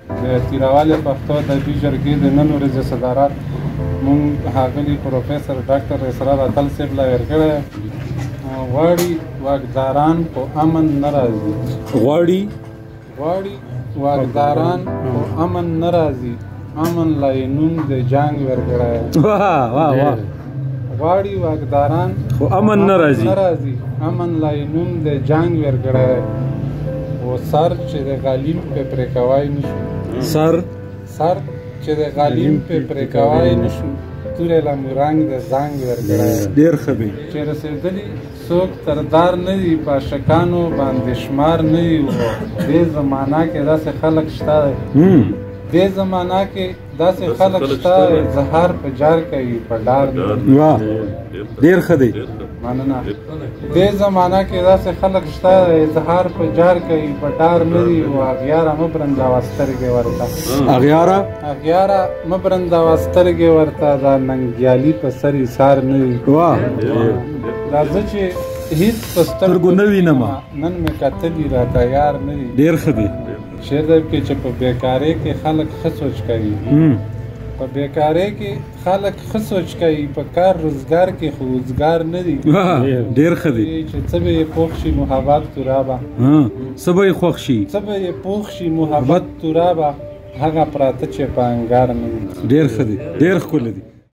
د تیروالې پښتو ادبي جرګې د نن ورځې صدارت مونږ ښاغلي پروفیسور ډاکټر اسرار اتل صاحب له ورکړی. غواړي واکداران خو امن نه راځي، غواړي غواړي واکداران خو امن نه راځي، امن لا یې نوم د جنګ ورکړی. واه واه واه. غواړي واکداران خو امن نه راځي، نه راځي، امن لا یې نوم د جنګ ورکړی. و سر چې د غلیم په پرې کوای نشو، سر سر چې د غلیم په پرې کوای نشو، تورې له مو رنګ د زنګ ورکړی. ډېر ښه دی. چې رسېدلي څوک تر دار نه دي، په عاشقانو باندې شمار نه دي. دې زمانه کې داسې خلک شته دی، دې زمانه کې داسې خلک شته، زهر په جار کوي په ډار نه. واه ډېر ښه دی. مننه. دې زمانه کې داسې خلک شته، اظهار په جار کوي په ډار نه دي. او اغیاره مه برندوه سترګې ورته، اغیاره اغیاره مه برندوه سترګې ورته، دا ننګیالي په سر ایثار نه دي. واه. دا زه چې هیڅ په سترګو نه وینم، نن مې کتلي راته یار نه دي. ډېر ښه دی. شعر دی کې چې په بېکارۍ کې خلک ښه سوچ کوي، په بېکارۍ کې خلک ښه سوچ کوي، په کار روزګار کې خو روزګار نه دي. ډېر ښه دی. چې څه به یې پوخ شي محبت ترابه، څه به یې خوښ شي، څه به یې پوخ شي محبت ترابه، هغه پراته چې په انګار نه دي. ډېر ښه دی، ډېر ښکلی دی.